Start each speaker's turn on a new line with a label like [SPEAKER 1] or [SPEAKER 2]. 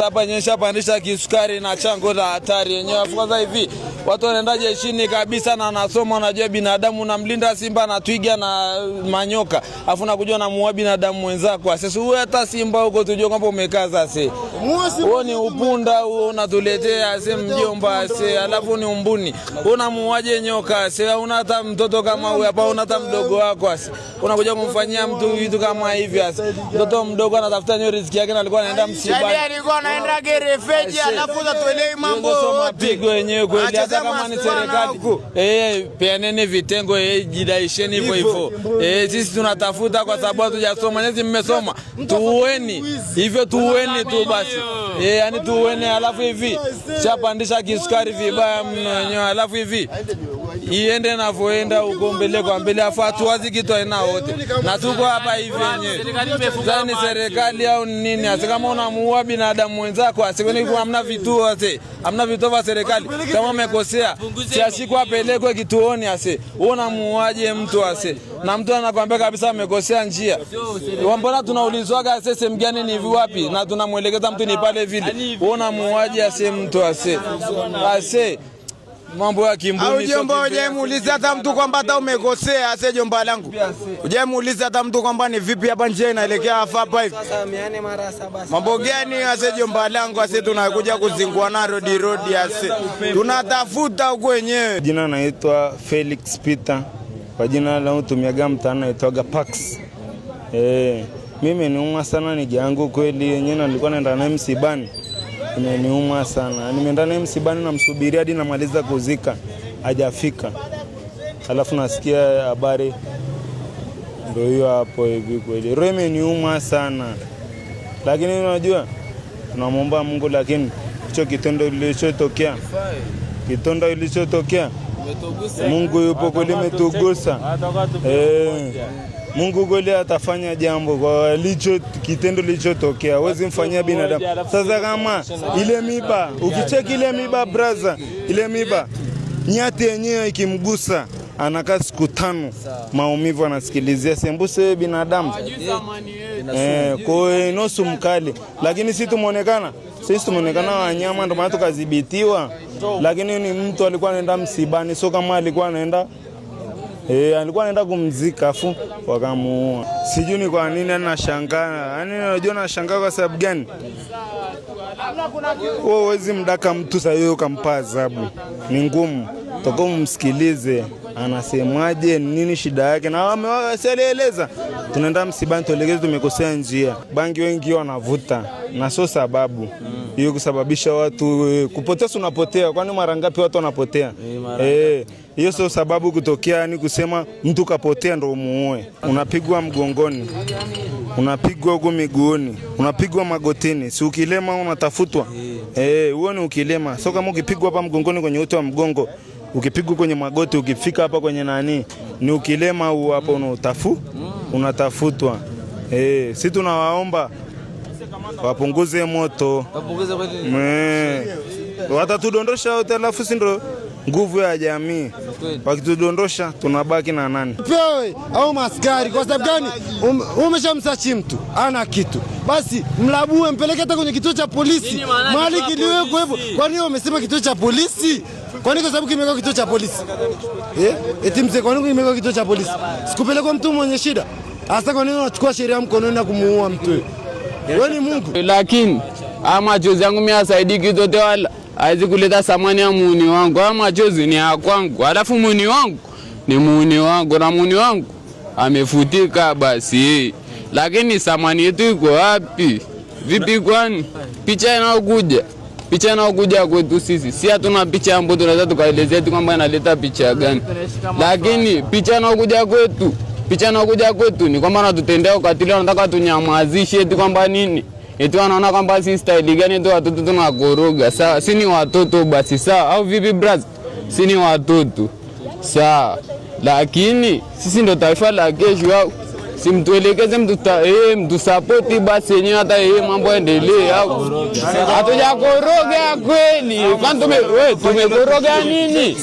[SPEAKER 1] Hapa nyesha pandisha kisukari na chango la hatari yenyewe. Afu kwanza hivi watu wanaenda jeshini kabisa na wanasoma, wanajua binadamu unamlinda simba na twiga na manyoka, afu nakuja unamuua binadamu mwenzako. Sasa huyu hata simba huko tujue kwamba umekaa sasa. Huo ni upunda huo unatuletea se mjomba se, alafu ni umbuni. Unamuuaje nyoka se? Una hata mtoto kama huyu hapa, una hata mdogo wako ase. Unakuja kumfanyia mtu vitu kama hivi ase. Mtoto mdogo anatafuta nyo riziki yake na alikuwa anaenda msibani.
[SPEAKER 2] Alikuwa anaenda gerefeji, alafu tuelewi mambo
[SPEAKER 1] Hizo
[SPEAKER 2] yote.
[SPEAKER 1] Mapigo yenyewe kweli, hata kama ni
[SPEAKER 2] Anachezea
[SPEAKER 1] serikali
[SPEAKER 2] huku.
[SPEAKER 1] Peaneni vitengo, jidaisheni hivyo hivyo. Sisi tunatafuta kwa sababu hatujasoma, nyinyi mmesoma, tuueni hivyo, tuueni tu basi. Yani tuueni, alafu hivi chapandisha kisukari vibaya mno wenyewe, alafu hivi iende navyoenda huko mbele kwa mbele, afu hatuwazi kitu aina wote, na tuko hapa hivi wenyewe. Sasa ni serikali au ni nini? Ase kama unamuua binadamu mwenzako, asikwani hamna vituo, ase hamna vituo vya serikali. Kama umekosea, si ashikwe apelekwe kituoni? Ase wewe unamuuaje mtu ase? Na mtu anakwambia kabisa amekosea njia. Mbona tunaulizwaga ase sehemu gani ni wapi, na tunamwelekeza mtu ni pale vile. Wewe unamuuaje ase mtu ase ase mambo ya kimbuni
[SPEAKER 2] Au
[SPEAKER 1] sio
[SPEAKER 2] jomba,
[SPEAKER 1] kimbea.
[SPEAKER 2] hujamuuliza hata mtu kwamba hata umekosea ase jomba langu. Hujamuuliza hata mtu kwamba ni vipi hapa njia inaelekea hapa hapa hivi. Mambo gani ase jomba langu ase tunakuja kuzingua na rodi rodi ase. Tunatafuta huko wenyewe.
[SPEAKER 3] Jina naitwa Felix Peter, kwa jina la utumiaga mtaani naitwaga Pax. Mimi niuma sana nige yangu kweli, yenyewe nilikuwa naenda naye msibani, imeniuma sana. Nimeenda naye msibani, namsubiria hadi namaliza kuzika, hajafika, alafu nasikia habari ndio hiyo hapo hivi. Kweli roho imeniuma sana, lakini unajua tunamwomba Mungu, lakini hicho kitendo kilichotokea, kitendo kilichotokea, Mungu yupo kweli, imetugusa. Mungu kweli atafanya jambo kwa licho kitendo kilichotokea, huwezi mfanyia binadamu. Sasa kama ile miba, ukicheki ile miba braza, ile miba nyati yenyewe ikimgusa anakaa siku 5 maumivu, anasikilizia sembuse binadamu. Kwa hiyo inosu mkali, lakini si tumeonekana, sisi tumeonekana wanyama, ndio maana tukadhibitiwa. Lakini ni mtu alikuwa anaenda msibani, sio kama alikuwa anaenda alikuwa anaenda kumzika afu wakamuua. Sijui ni kwa nini nashangaa. Yaani unajua nashangaa kwa sababu gani? Wewe huwezi mdaka mtu sasa hiyo ukampa adhabu. Ni ngumu. Toka umsikilize anasemaje, nini shida yake, na amewasialieleza. Tunaenda msibani, tuelekeze tumekosea njia. Bangi wengi wanavuta na sio sababu hiyo kusababisha watu kupotea. Si unapotea, kwani mara ngapi watu wanapotea? Hiyo sio sababu kutokea, yani kusema mtu kapotea ndo umuue. Unapigwa mgongoni, unapigwa huko miguuni, unapigwa magotini, si ukilema unatafutwa. Huo ni ukilema, sio kama ukipigwa hapa mgongoni kwenye uti wa mgongo, ukipigwa kwenye magoti, ukifika hapa kwenye nani, ni ukilema huu hapo unatafutwa. Si tunawaomba wapunguze moto. Watatudondosha wote, alafu si ndo nguvu ya jamii. Wakitudondosha tunabaki na nani?
[SPEAKER 4] Pewe au maskari. Kwa sababu gani? Umeshamsachi mtu ana kitu, basi mlabue, mpeleke hata kwenye kituo cha polisi mahali kiliwekwa hivyo. Kwa nini wamesema kituo cha polisi? Kwa nini? Kwa sababu kimewekwa kituo cha polisi eh? Eti mzee, kwa nini kimewekwa kituo cha polisi? Sikupelekwa mtu mwenye shida. Hasa kwa nini unachukua sheria mkononi na kumuua mtu? Wewe ni Mungu?
[SPEAKER 5] Lakini haya machozi yangu mimi hasaidii kitu wala hawezi kuleta thamani ya muuni wangu. Haya machozi ni ya kwangu, alafu muuni wangu ni muuni wangu na muuni wangu amefutika basi. Lakini thamani yetu iko wapi? Vipi kwani? Picha inayokuja kwetu sisi, si hatuna picha ambayo tunaweza tukaelezea tu kwamba inaleta picha gani, lakini picha inayokuja kwetu ni kwamba wanatutendea ukatili, wanataka tunyamazishe eti kwamba nini, eti wanaona kwamba si staili gani tu watoto tunakoroga. Sawa, si ni watoto basi, sawa au vipi braz? Si ni watoto sawa, lakini sisi ndo taifa la kesho au si mtuelekeze mtusapoti basi yenyewe hata mambo yaendelee au hatujakoroga kweli? Kwani tumekoroga nini?